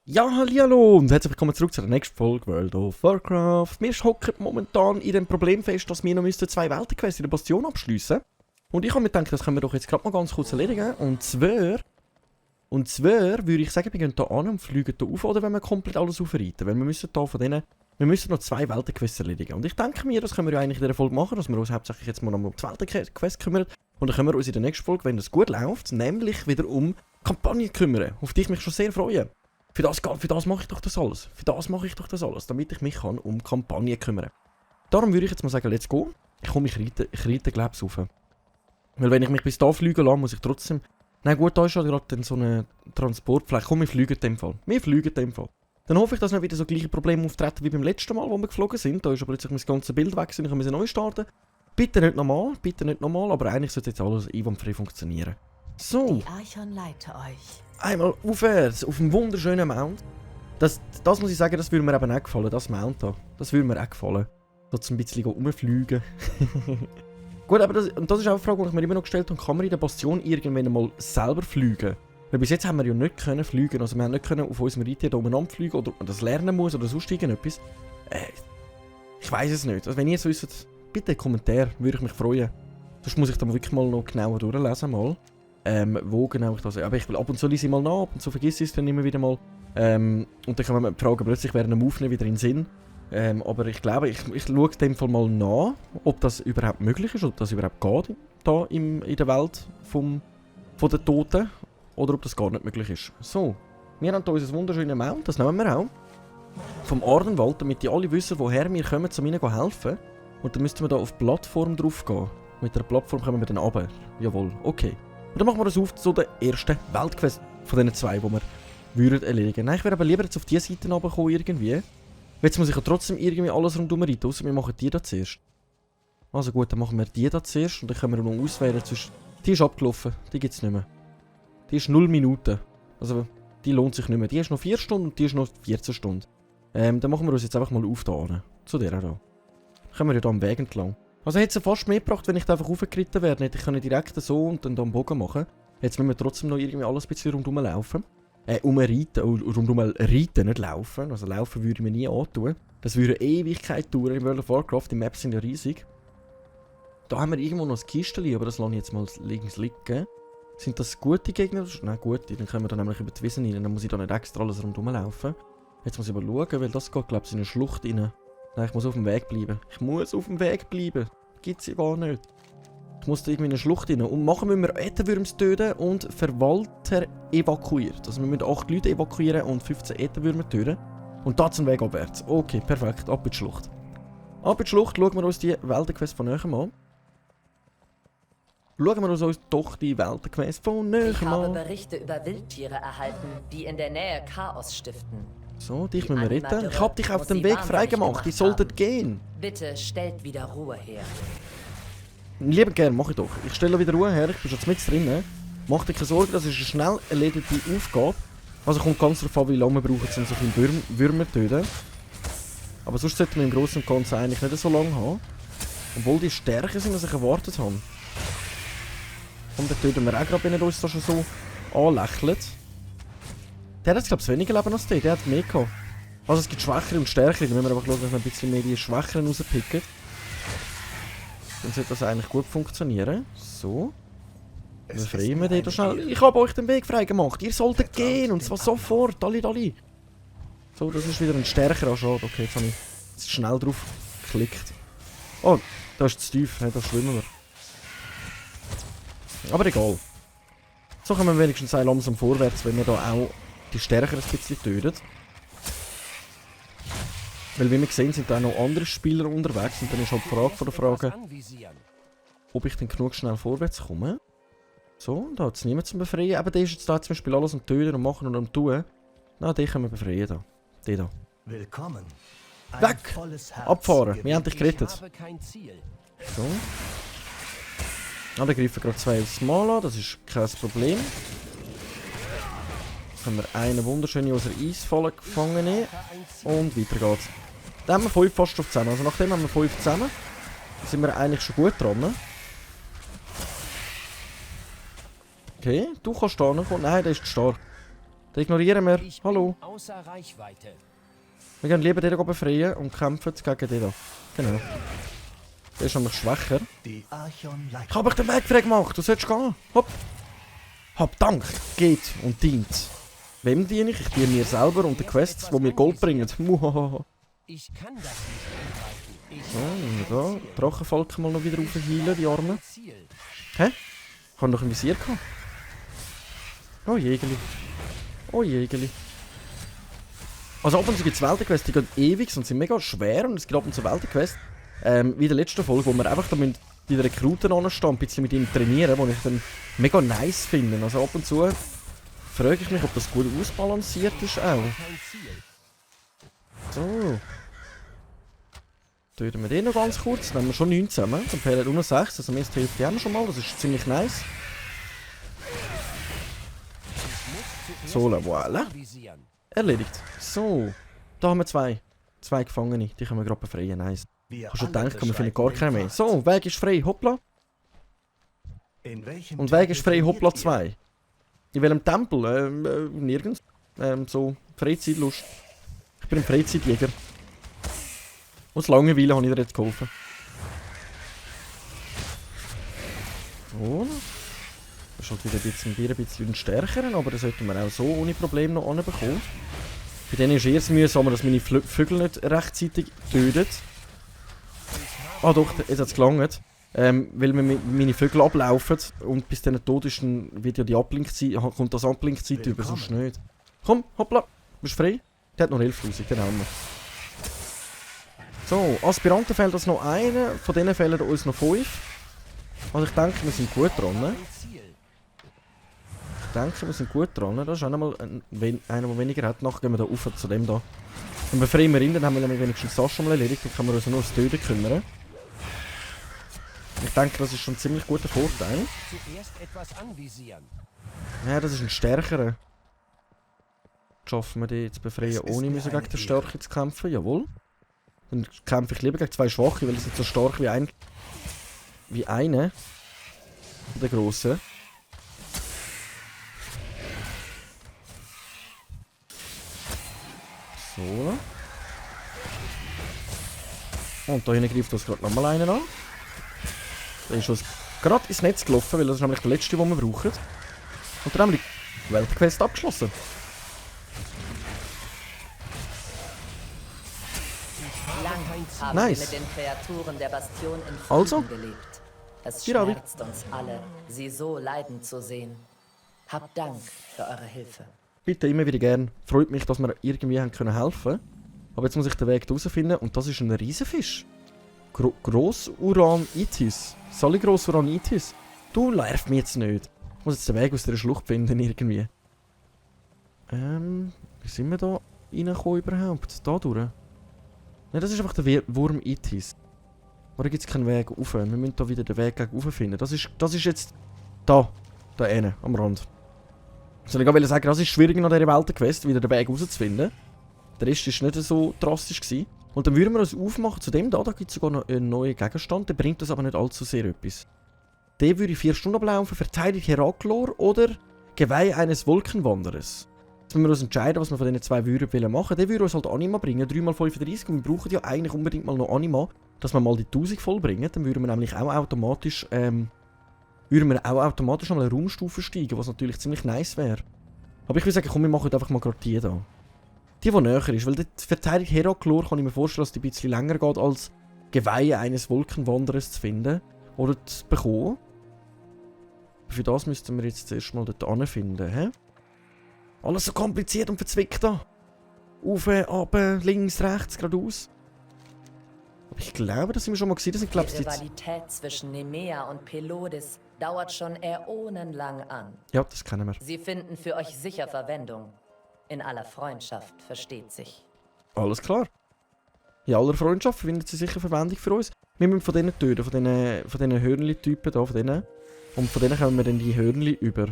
Ja, hallihallo und herzlich willkommen zurück zu der nächsten Folge World of Warcraft. Wir hocken momentan in dem Problem fest, dass wir noch 2 Weltenquests in der Bastion abschliessen. Und ich habe mir gedacht, das können wir doch jetzt gerade mal ganz kurz erledigen. Und zwar würde ich sagen, wir gehen hier an und fliegen hier auf, oder wenn wir komplett alles aufreiten. Weil wir müssen hier von denen, wir müssen noch 2 Weltenquests erledigen. Und ich denke mir, das können wir ja eigentlich in dieser Folge machen, dass wir uns hauptsächlich jetzt mal um die Weltenquest kümmern. Und dann können wir uns in der nächsten Folge, wenn das gut läuft, nämlich wieder um Kampagnen kümmern, auf die ich mich schon sehr freue. Für das mache ich doch das alles. Damit ich mich kann um Kampagnen kümmern. Darum würde ich jetzt mal sagen, let's go. Ich reite glaube ich, rauf. Weil wenn ich mich bis da fliegen lasse, muss ich trotzdem... Nein gut, da ist ja gerade so eine Transportfläche. Komm, wir fliegen in dem Fall. Dann hoffe ich, dass nicht wieder so gleiche Probleme auftreten wie beim letzten Mal, wo wir geflogen sind. Da ist aber plötzlich mein ganzes Bild weg und ich muss neu starten. Bitte nicht nochmal, aber eigentlich sollte jetzt alles einwandfrei funktionieren. So. Die Archon leite euch. Einmal aufwärts, auf dem wunderschönen Mount. Das muss ich sagen, das würde mir eben auch gefallen, das Mount da. Das würde mir auch gefallen. Dort ein bisschen rumfliegen. Gut, aber das ist auch eine Frage, die ich mir immer noch gestellt habe. Kann man in der Bastion irgendwann mal selber fliegen? Weil bis jetzt haben wir ja nicht können fliegen. Also wir haben nicht können auf unserem Reittier da umeinander fliegen oder ob man das lernen muss oder sonst irgendetwas. Ich weiß es nicht. Also wenn ihr es wisst, bitte Kommentar, würde ich mich freuen. Sonst muss ich da wirklich mal noch genauer durchlesen mal. Wo genau ich das... Aber ich will ab und zu lese ich mal nach, ab und zu vergesse ich es dann immer wieder mal. Und dann kann man die Frage plötzlich während dem Aufnehmen wieder in den Sinn. Aber ich glaube, ich schaue in dem Fall mal nach, ob das überhaupt möglich ist, ob das überhaupt geht, da in der Welt von den Toten. Oder ob das gar nicht möglich ist. So, wir haben hier unser wunderschönes Mount, das nehmen wir auch. Vom Ardenwald, damit die alle wissen, woher wir kommen, um ihnen helfen. Und dann müssten wir da auf die Plattform drauf gehen. Mit der Plattform kommen wir dann runter. Jawohl, okay. Und dann machen wir das auf zu der ersten Weltquest von diesen 2, die wir würden erledigen. Nein, ich wäre aber lieber jetzt auf diese Seite runterkommen irgendwie. Jetzt muss ich ja trotzdem irgendwie alles rundherum reiten, ausser wir machen die da zuerst. Also gut, dann machen wir die da zuerst und dann können wir noch auswählen zwischen... Die ist abgelaufen, die gibt es nicht mehr. Die ist 0 Minuten. Also, die lohnt sich nicht mehr. Die ist noch 4 Stunden und die ist noch 14 Stunden. Dann machen wir uns jetzt einfach mal auf da hin. Zu der da. Dann können wir ja da am Weg entlang. Also hätte es ja fast mehr gebracht, wenn ich da einfach raufgeritten wäre. Hätte ich direkt so und dann da am Bogen machen. Jetzt müssen wir trotzdem noch irgendwie alles ein bisschen rundherum laufen. Rundherum reiten, nicht laufen. Also laufen würde ich mir nie antun. Das würde eine Ewigkeit dauern in World of Warcraft. Die Maps sind ja riesig. Da haben wir irgendwo noch ein Kistchen, aber das lasse ich jetzt mal links liegen. Sind das gute Gegner? Nein, gute. Dann können wir da nämlich über die Wiesen rein. Dann muss ich da nicht extra alles rundherum laufen. Jetzt muss ich aber schauen, weil das geht, glaube ich, in eine Schlucht rein. Nein, ich muss auf dem Weg bleiben. Gibt's ja gar nicht. Ich muss da irgendwie in eine Schlucht rein. Und machen müssen wir Ätherwürms töten und Verwalter evakuiert. Also wir müssen 8 Leute evakuieren und 15 Ätherwürmer töten. Und da zum Weg abwärts. Okay, perfekt. Ab in die Schlucht. Schauen wir uns die Weltenquest von näher an. Schauen wir uns doch die Weltenquest von näher an. Ich habe Berichte über Wildtiere erhalten, die in der Nähe Chaos stiften. So, dich müssen wir retten. Ich hab dich auf dem Weg freigemacht. Die solltet gehen. Bitte stellt wieder Ruhe her. Lieber gern, mach ich doch. Ich stelle wieder Ruhe her, ich bin schon mit drin. Mach dir keine Sorgen, das ist eine schnell erledigte Aufgabe. Also kommt ganz darauf an, wie lange wir brauchen, um so viele Würmer zu töten. Aber sonst sollten wir im Großen und Ganzen eigentlich nicht so lange haben. Obwohl die stärker sind, als ich erwartet habe. Und dann töten wir auch gerade, wenn er uns da schon so anlächelt. Der hat, glaube ich, weniger Leben als der hat mehr gehabt. Also es gibt Schwächere und Stärkere, dann müssen wir einfach schauen, dass wir ein bisschen mehr die Schwächeren rauspicken. Dann sollte das eigentlich gut funktionieren. So. Befreien wir den da schnell. Ich habe euch den Weg freigemacht. Ihr solltet gehen und zwar sofort. Alle. So, das ist wieder ein stärkerer Schade. Okay, jetzt habe ich schnell drauf geklickt. Oh, da ist zu tief. Da schwimmen wir. Aber egal. So kommen wir wenigstens langsam vorwärts, wenn wir da auch die Stärker ein bisschen töten. Weil wie wir sehen, sind da auch noch andere Spieler unterwegs und dann ist halt die Frage von der Frage, ob ich dann genug schnell vorwärts komme. So, da hat es niemand zum Befreien. Aber der ist jetzt da zum Beispiel alles am Töten und Machen und am Tun. Na, den können wir befreien da. Den da. Willkommen. Weg! Abfahren! Wir haben dich gerettet. So. Ah, da greifen gerade 2 aufs Mal an, das ist kein Problem. Können wir einen wunderschönen aus der Eisfalle gefangen nehmen. Und weiter geht's. Dann haben wir 5 fast auf zusammen. Also nachdem haben wir 5 zusammen. sind wir eigentlich schon gut dran. Okay, du kannst da kommen. Nein, der ist zu stark. Den ignorieren wir. Hallo. Außer Reichweite. Wir gehen lieber den befreien und kämpfen gegen den da. Genau. Der ist nämlich schwächer. Ich habe euch den Weg frei gemacht. Du sollst gehen. Hopp. Hab Dank. Geht und dient. Wem diene ich? Ich diene mir selber und den Quests, die mir Gold bringen. Muhahaha. Ich kann das nicht angreifen. So, da. Drachenvolk mal noch wieder aufheilen, die Arme. Ziel. Hä? Ich habe noch ein Visier gehabt. Oh Jägeli. Oh Jägeli. Also ab und zu gibt es Weltenquests, die gehen ewig und sind mega schwer. Und es gibt ab und zu Weltenquests, wie in der letzten Folge, wo wir einfach da mit den Rekruten anstehen, ein bisschen mit ihnen trainieren, die ich dann mega nice finde. Also ab und zu frage ich mich, ob das gut ausbalanciert ist auch. Kein Ziel. So. Töten wir den noch ganz kurz. Dann haben wir schon 9 zusammen. Dann fehlen nur noch 6. Also zumindest hilft die haben wir schon mal. Das ist ziemlich nice. So, voilà. Visieren. Erledigt. So. Da haben wir 2. 2 Gefangene. Die können wir gerade befreien. Nice. Ich habe schon gedacht, wir finden gar keine mehr. So, Weg ist frei. Hoppla. Und Weg ist frei. Hoppla 2. In welchem Tempel? Nirgends. So, Freizeitlust. Ich bin ein Freizeitjäger. Aus Langeweile habe ich dir jetzt geholfen. So. Das ist halt wieder ein bisschen stärker, aber das sollten wir auch so ohne Probleme noch anbekommen. Bei denen ist es mühsam, dass meine Vögel nicht rechtzeitig töten. Ah doch, jetzt hat es gelangt. Weil meine Vögel ablaufen und bis dann tot ist, dann wird ja die Abblinkzeit, kommt das Abblinkzeit über, sonst nicht. Komm, hoppla, bist frei? Der hat noch 11'000, den haben wir. So, Aspiranten fehlt uns noch einer, von denen fehlen uns noch 5. Also ich denke, wir sind gut dran. Ne? Ich denke, wir sind gut dran. Das ist auch nochmal einer, der weniger hat. Nachher gehen wir da rauf zu dem da. Dann befreien wir ihn, dann haben wir nämlich wenigstens das schon mal erledigt. Dann können wir uns nur ums Töten kümmern. Ich denke, das ist schon ein ziemlich guter Vorteil. Zuerst etwas anvisieren. Ja, das ist ein stärkerer. Schaffen wir die jetzt befreien, ohne müssen gegen den Stärke zu kämpfen? Jawohl. Dann kämpfe ich lieber gegen 2 Schwache, weil sie sind so stark wie eine der Grossen. So. Und da hinten greift uns gerade nochmal einen an. Der ist uns gerade ins Netz gelaufen, weil das ist nämlich der letzte, den wir brauchen. Und dann haben wir die Weltquest abgeschlossen. Haben Nice. wir mit den Kreaturen der Bastion in Frieden Also? gelebt. Es Hier hab ich. schmerzt uns alle, sie so leiden zu sehen. Habt Dank für eure Hilfe. Bitte immer wieder gern. Freut mich, dass wir irgendwie haben können helfen. Aber jetzt muss ich den Weg herausfinden und das ist ein Riesenfisch. Grossuranitis. Saligrossuranitis. Du nervt mich jetzt nicht. Ich muss jetzt den Weg aus der Schlucht finden irgendwie. Wie sind wir da reingekommen überhaupt? Da durch? Nein, das ist einfach der Wurmitis. Oder gibt es keinen Weg rauf? Wir müssen da wieder den Weg gegen rauf finden. Das ist jetzt da hinten, am Rand. Soll ich gerade sagen, das ist schwieriger an dieser Weltenquest, wieder den Weg rauszufinden. Der Rest war nicht so drastisch gewesen. Und dann würden wir uns aufmachen zu dem da. Da gibt es sogar noch einen neuen Gegenstand. Der bringt uns aber nicht allzu sehr etwas. Den würde ich 4 Stunden ablaufen. Verteidigt Heraklor oder Geweih eines Wolkenwanderers. Jetzt müssen wir uns entscheiden, was wir von diesen 2 würden machen. Der würde uns halt Anima bringen. 3x35. Und wir brauchen ja eigentlich unbedingt mal noch Anima, dass wir mal die 1000 vollbringen. Dann würden wir nämlich auch automatisch noch eine Raumstufe steigen, was natürlich ziemlich nice wäre. Aber ich würde sagen, komm, wir machen einfach mal gerade die da. Die näher ist, weil die Verteidigung Heraklor kann ich mir vorstellen, dass die ein bisschen länger geht, als Geweihe eines Wolkenwanderers zu finden oder zu bekommen. Für das müssten wir jetzt zuerst mal dort finden, hä? Alles so kompliziert und verzwickt da. Auf, ab, links, rechts, geradeaus. Aber ich glaube, das sind wir schon mal gesehen. Das sind, glaube ich, Die jetzt... Rivalität zwischen Nemea und Pelodis dauert schon äonenlang an. Ja, das kennen wir. Sie finden für euch sicher Verwendung. In aller Freundschaft, versteht sich. Alles klar. In aller Freundschaft findet sie sicher Verwendung für uns. Wir müssen von denen töten, von diesen Hörnli-Typen da, von denen. Und von denen kommen wir dann die Hörnli über.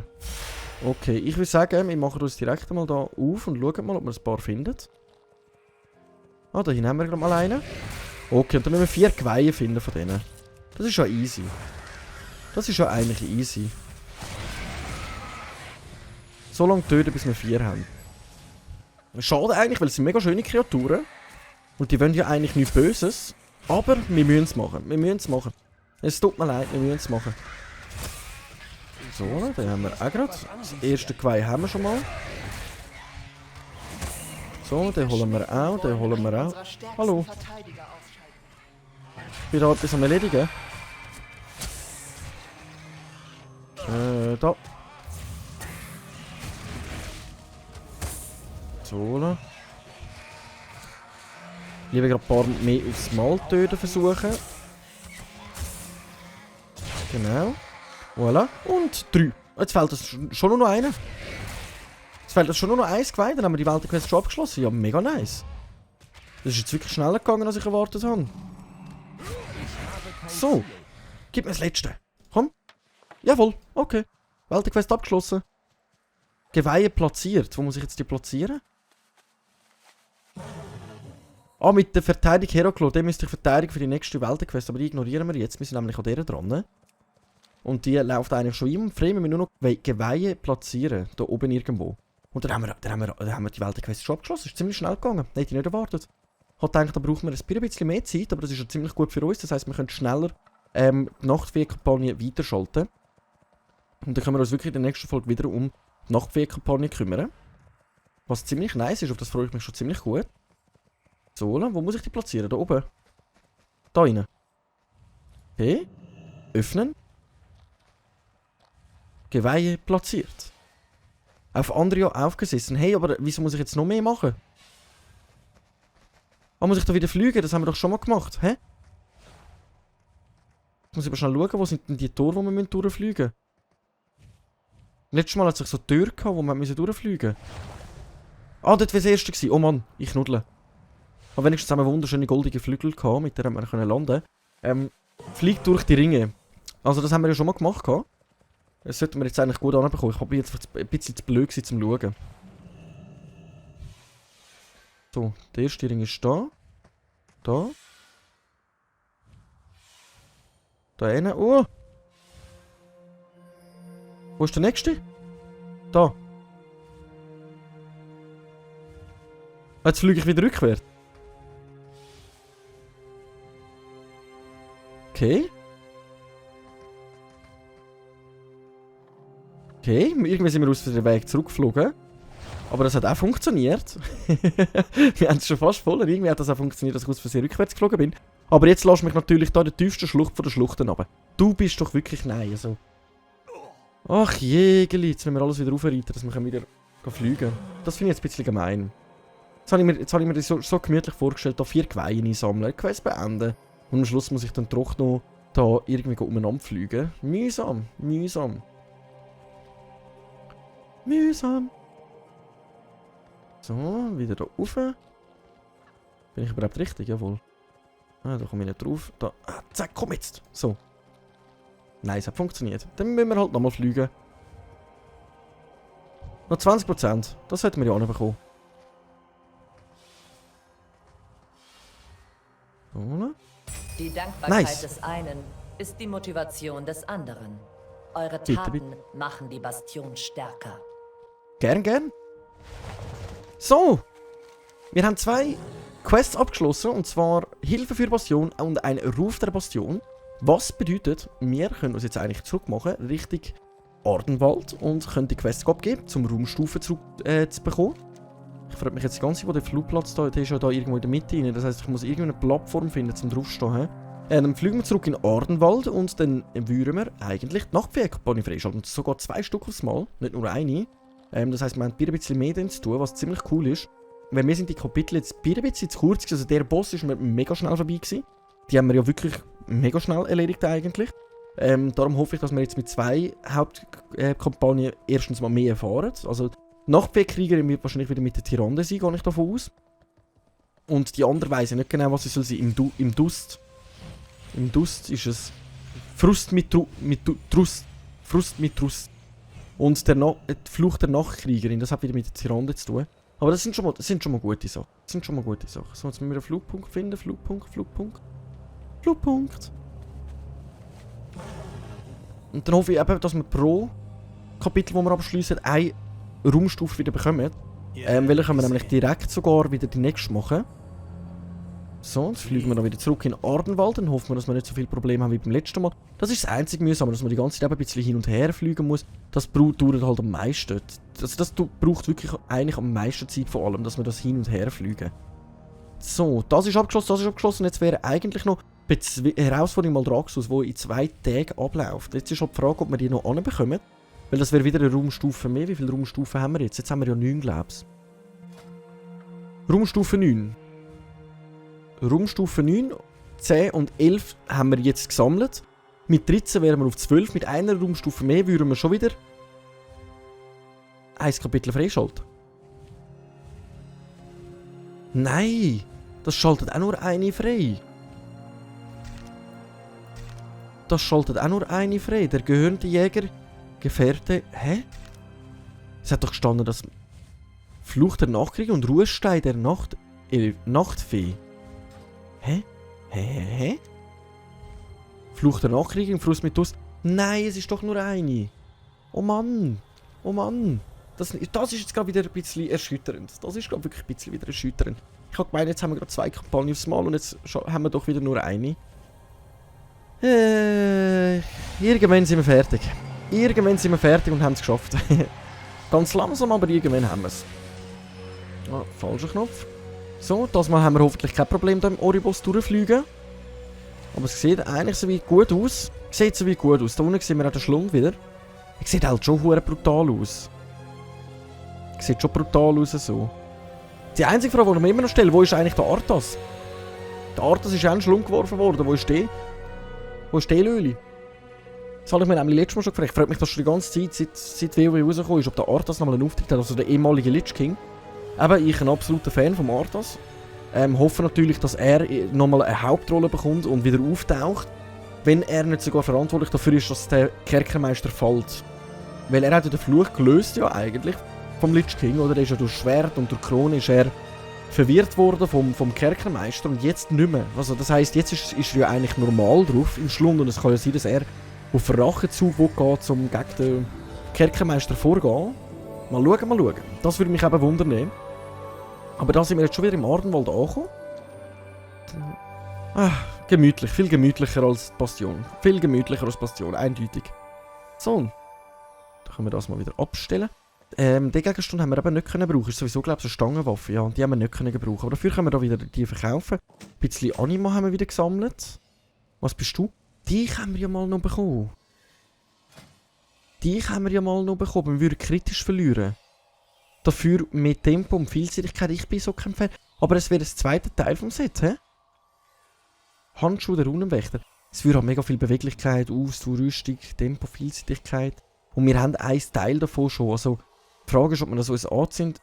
Okay, ich würde sagen, wir machen uns direkt mal da auf und schauen mal, ob wir ein paar finden. Ah, da hinten haben wir gerade mal einen. Okay, und dann müssen wir 4 Geweihe finden von denen. Das ist ja easy. Das ist ja eigentlich easy. So lange töten, bis wir 4 haben. Schade eigentlich, weil es sind mega schöne Kreaturen. Und die wollen ja eigentlich nichts Böses. Aber wir müssen es machen. Wir müssen es machen. Es tut mir leid, wir müssen es machen. So, dann haben wir auch gerade. Das erste Geweih haben wir schon mal. So, den holen wir auch, den holen wir auch. Hallo. Ich bin da etwas am Erledigen. Da. So. Ich will gerade ein paar mehr aufs Mal töten versuchen. Genau. Voilà. Und 3. Jetzt fehlt es schon nur noch einer. Jetzt fehlt schon nur noch 1 Geweih, dann haben wir die Weltenquest schon abgeschlossen. Ja, mega nice. Das ist jetzt wirklich schneller gegangen, als ich erwartet habe. So. Gib mir das letzte. Komm. Jawohl. Okay. Weltenquest abgeschlossen. Geweihe platziert. Wo muss ich jetzt die platzieren? Ah, mit der Verteidigung Heroklo. Den müsste ich verteidigen für die nächste Weltenquest. Aber die ignorieren wir jetzt. Wir sind nämlich an der dran. Ne? Und die läuft eigentlich schon immer frei. Wir müssen nur noch Geweihe platzieren. Da oben irgendwo. Und dann haben wir die Weltenquest schon abgeschlossen. Das ist ziemlich schnell gegangen. Hätte ich nicht erwartet. Ich habe gedacht, da brauchen wir ein bisschen mehr Zeit. Aber das ist ja ziemlich gut für uns. Das heisst, wir können schneller die Nachtfee-Kampagne weiterschalten. Und dann können wir uns wirklich in der nächsten Folge wieder um die Nachtfee-Kampagne kümmern. Was ziemlich nice ist. Auf das freue ich mich schon ziemlich gut. So, wo muss ich die platzieren? Da oben. Da rein. Okay. Öffnen. Geweihe platziert. Auf Andrea aufgesessen. Hey, aber wieso muss ich jetzt noch mehr machen? Ah, muss ich da wieder fliegen? Das haben wir doch schon mal gemacht. Hä? Ich muss aber schnell schauen, wo sind denn die Tore, wo wir durchfliegen müssen. Letztes Mal hat es so Türen gehabt, wo wir durchfliegen müssen. Ah, dort war das erste gewesen. Oh Mann, ich knuddle. Aber wenigstens haben wir wunderschöne goldige Flügel gehabt, mit denen wir landen können. Fliegt durch die Ringe. Also das haben wir ja schon mal gemacht. Das sollten wir jetzt eigentlich gut anbekommen. Ich habe jetzt ein bisschen zu blöd gewesen, zum Schauen. So, der erste Ring ist da. Da. Da hinten. Oh! Wo ist der nächste? Da. Jetzt fliege ich wieder rückwärts. Okay. Okay, irgendwie sind wir aus dem Weg zurückgeflogen. Aber das hat auch funktioniert. Wir haben es schon fast voll. Irgendwie hat das auch funktioniert, dass ich aus Versehen rückwärts geflogen bin. Aber jetzt lass mich natürlich da in der tiefsten Schlucht von der Schluchten runter. Du bist doch wirklich nein. Also. Ach Jägeli, jetzt müssen wir alles wieder aufreiten, dass wir wieder fliegen können. Das finde ich jetzt ein bisschen gemein. Jetzt habe ich mir das so gemütlich vorgestellt, da 4 Geweihe einsammeln, Quest beenden. Und am Schluss muss ich dann doch noch da irgendwie umeinander fliegen. Mühsam, mühsam. Mühsam. So, wieder da rauf. Bin ich überhaupt richtig? Jawohl. Ah, da komme ich nicht drauf. Da. Ah, zack, komm jetzt. So. Nein, es hat funktioniert. Dann müssen wir halt nochmal fliegen. Noch 20%. Das sollten wir ja auch noch bekommen. So. Die Dankbarkeit Nice. des einen ist die Motivation des anderen. Eure Bitte, Taten bitte. machen die Bastion stärker. Gern, gern. So. Wir haben 2 Quests abgeschlossen. Und zwar Hilfe für Bastion und ein Ruf der Bastion. Was bedeutet, wir können uns jetzt eigentlich zurück machen, Richtung Ardenwald. Und können die Quest abgeben, um Raumstufen zurück zu bekommen. Ich frage mich jetzt ganz, wo der Flugplatz da ist. Der ist ja da irgendwo in der Mitte rein. Das heisst, ich muss irgendeine Plattform finden, um draufzustehen. Dann fliegen wir zurück in Ardenwald und dann würden wir eigentlich die Nachtfee-Kampagne freischalten. Und sogar 2 Stück aufs Mal, nicht nur eine. Das heisst, wir haben ein bisschen mehr drin zu tun, was ziemlich cool ist. Weil wir sind die Kapitel jetzt ein bisschen zu kurz gewesen. Also der Boss ist mir mega schnell vorbei gewesen. Die haben wir ja wirklich mega schnell erledigt eigentlich. Darum hoffe ich, dass wir jetzt mit 2 Hauptkampagnen erstens mal mehr erfahren. Also die Nachtfee-Kriegerin wird wahrscheinlich wieder mit der Tyrande sein, gehe ich davon aus. Und die andere weiss ich nicht genau, was sie soll sein. Im Dust. Im Dust ist es Frust mit Trust. Frust mit Trust. Und die Flucht der Nachtkriegerin, das hat wieder mit der Tyrande zu tun. Aber das sind schon mal gute Sachen. So, jetzt müssen wir einen Flugpunkt finden. Flugpunkt. Und dann hoffe ich eben, dass wir pro Kapitel, das wir abschliessen, eine Raumstufe wieder bekommen. Weil dann können wir nämlich direkt sogar wieder die nächste machen. So, jetzt fliegen wir dann wieder zurück in Ardenwald. Dann hoffen wir, dass wir nicht so viele Probleme haben wie beim letzten Mal. Das ist das einzige Mühsame, dass man die ganze Zeit ein bisschen hin und her fliegen muss. Das dauert halt am meisten. Das braucht wirklich eigentlich am meisten Zeit vor allem, dass wir das hin und her fliegen. So, das ist abgeschlossen. Jetzt wäre eigentlich noch die Herausforderung mal Draxus, die in 2 Tagen abläuft. Jetzt ist halt die Frage, ob wir die noch anbekommen. Weil das wäre wieder eine Raumstufe mehr. Wie viele Raumstufen haben wir jetzt? Jetzt haben wir ja 9, glaube ich. Raumstufe 9. Raumstufe 9, 10 und 11 haben wir jetzt gesammelt. Mit 13 wären wir auf 12. Mit einer Raumstufe mehr würden wir schon wieder ein Kapitel freischalten. Nein! Das schaltet auch nur eine frei. Das schaltet auch nur eine frei. Der gehörnte Jäger, Gefährte... Hä? Es hat doch gestanden, dass... Fluch der Nachtkrieg und Ruhestein der Nachtfee. Hä? Fluch der Nachtkrieg und Frust mit Durst. Nein, es ist doch nur eine. Oh Mann. Das ist jetzt gerade wieder ein bisschen erschütternd. Das ist gerade wirklich ein bisschen wieder erschütternd. Ich habe gemeint, jetzt haben wir gerade 2 Kampagnen aufs Mal und jetzt haben wir doch wieder nur eine. Irgendwann sind wir fertig. Und haben es geschafft. Ganz langsam, aber irgendwann haben wir es. Ah, falscher Knopf. So, das Mal haben wir hoffentlich kein Problem, da im Oribos durchfliegen. Aber es sieht eigentlich so weit gut aus. Da unten sehen wir auch den Schlund wieder. Es sieht halt schon verdammt brutal aus. So. Die einzige Frage, die ich mir immer noch stelle, wo ist eigentlich der Arthas? Der Arthas ist auch in den Schlund geworfen worden. Wo ist der? Wo ist der Löli? Das habe ich mir nämlich letztes Mal schon gefragt. Ich frage mich das schon die ganze Zeit, seit WoW rausgekommen ist, ob der Arthas nochmal einen Auftritt hat, also der ehemalige Lich King. Aber ich bin ein absoluter Fan vom Arthas. Hoffe natürlich, dass er nochmal eine Hauptrolle bekommt und wieder auftaucht. Wenn er nicht sogar verantwortlich dafür ist, dass der Kerkermeister fällt. Weil er hat ja den Fluch gelöst, ja eigentlich, vom Lich King. Oder er ist ja durch Schwert und durch Krone ist er verwirrt worden vom Kerkermeister und jetzt nicht mehr. Also das heisst, jetzt ist er ja eigentlich normal drauf im Schlund und es kann ja sein, dass er auf Rachezug geht, um gegen den Kerkermeister vorzugehen. Mal schauen. Das würde mich eben wundern. Aber da sind wir jetzt schon wieder im Ardenwald angekommen. Gemütlich, viel gemütlicher als Bastion. Eindeutig. So. Da können wir das mal wieder abstellen. Den Gegenstand haben wir eben nicht brauchen. Das ist sowieso, glaube ich, eine Stangenwaffe. Ja, die haben wir nicht brauchen. Aber dafür können wir da wieder die verkaufen. Ein bisschen Anima haben wir wieder gesammelt. Was bist du? Die haben wir ja mal noch bekommen. Wir würden kritisch verlieren. Dafür mit Tempo und Vielseitigkeit. Ich bin so kein Fan. Aber es wäre das zweite Teil vom Set, hä? Handschuhe der Runenwächter. Es würde auch mega viel Beweglichkeit, Ausdauer, Rüstung, Tempo, Vielseitigkeit. Und wir haben ein Teil davon schon. Also, die Frage ist, ob wir das uns anziehen.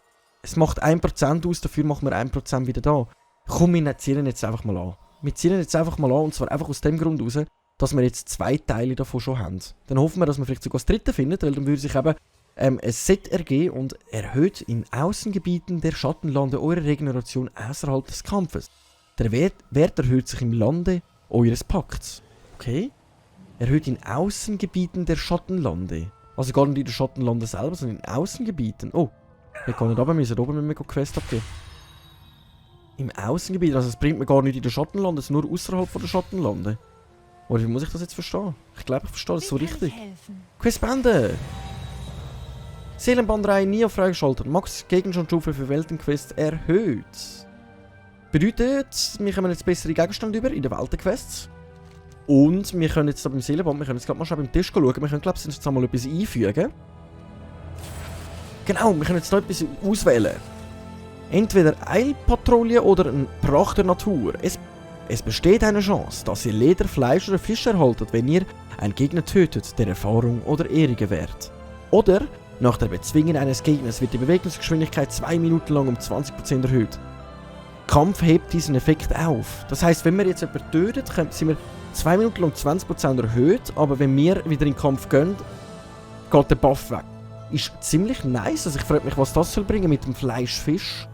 Es macht 1% aus, dafür machen wir 1% wieder da. Komm, wir zielen jetzt einfach mal an. Und zwar einfach aus dem Grund raus, dass wir jetzt 2 Teile davon schon haben. Dann hoffen wir, dass wir vielleicht sogar das dritte finden, weil dann würde sich eben ein Set ergeben und erhöht in Außengebieten der Schattenlande eure Regeneration außerhalb des Kampfes. Der Wert erhöht sich im Lande eures Pakts. Okay? Erhöht in Außengebieten der Schattenlande. Also gar nicht in den Schattenlanden selber, sondern in Außengebieten. Oh, wir können nicht runter, müssen oben mit mir Quest abgeben. Im Außengebiet, also es bringt mir gar nicht in den Schattenlanden, es ist nur außerhalb der Schattenlande. Oder wie muss ich das jetzt verstehen? Ich glaube, ich verstehe das so richtig. Questbände! Seelenband 3 nie auf freigeschaltet. Max Gegenstandstufe für Weltenquests erhöht. Bedeutet, wir kommen jetzt bessere Gegenstände über in den Weltenquests. Und wir können jetzt da beim Seelenband, wir können jetzt gerade mal schon beim Tisch schauen. Wir können, glaube ich, jetzt mal etwas einfügen. Genau, wir können jetzt da etwas auswählen. Entweder Eilpatrouille oder ein Pracht der Natur. Es besteht eine Chance, dass ihr Leder, Fleisch oder Fisch erhaltet, wenn ihr einen Gegner tötet, der Erfahrung oder Ehre gewährt. Oder nach der Bezwingen eines Gegners wird die Bewegungsgeschwindigkeit 2 Minuten lang um 20% erhöht. Kampf hebt diesen Effekt auf. Das heisst, wenn wir jetzt jemanden töten, sind wir 2 Minuten lang 20% erhöht, aber wenn wir wieder in den Kampf gehen, geht der Buff weg. Ist ziemlich nice, also ich frage mich, was das soll bringen mit dem Fleischfisch.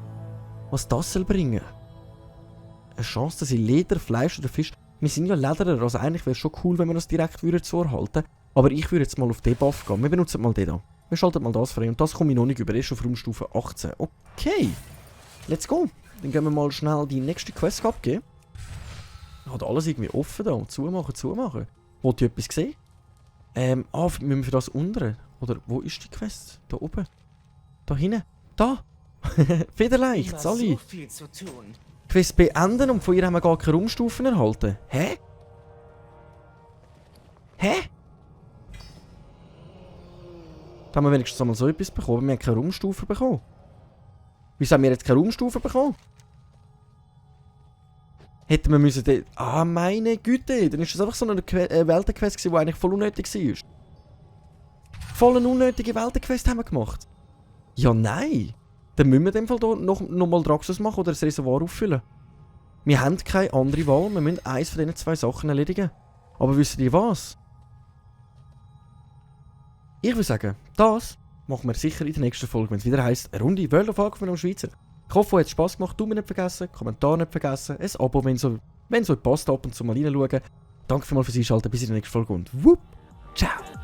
Was das soll bringen? Eine Chance, dass ich Leder, Fleisch oder Fisch... Wir sind ja Lederer, also eigentlich wäre es schon cool, wenn wir das direkt so erhalten. Aber ich würde jetzt mal auf den Buff gehen. Wir benutzen mal den da. Wir schalten mal das frei. Und das komme ich noch nicht über. Ist auf Raumstufe 18. Okay. Let's go. Dann gehen wir mal schnell die nächste Quest abgeben. Hat alles irgendwie offen da. Zumachen. Wollt ihr etwas sehen? Müssen wir für das unten? Oder wo ist die Quest? Da oben. Da hinten. Da. Federleicht, Sally. So viel zu tun. Quest beenden und von ihr haben wir gar keine Raumstufen erhalten. Hä? Hä? Da haben wir wenigstens einmal so etwas bekommen. Wir haben keine Raumstufen bekommen. Wieso haben wir jetzt keine Raumstufen bekommen? Hätten wir müssen... Ah, meine Güte. Dann ist das einfach so eine Weltenquest, die eigentlich voll unnötig war. Voll eine unnötige Weltenquest haben wir gemacht. Ja, nein. Dann müssen wir in dem Fall noch mal Draxus machen oder das Reservoir auffüllen. Wir haben keine andere Wahl. Wir müssen eins von diesen 2 Sachen erledigen. Aber wisst ihr was? Ich würde sagen, das machen wir sicher in der nächsten Folge, wenn es wieder heisst, eine Runde World of Warcraft am Schweizer. Ich hoffe, euch hat es Spass gemacht. Daumen nicht vergessen, Kommentar nicht vergessen, ein Abo, wenn es euch passt, ab und zu mal reinschauen. Danke vielmals fürs Einschalten, bis in der nächsten Folge und wupp, ciao!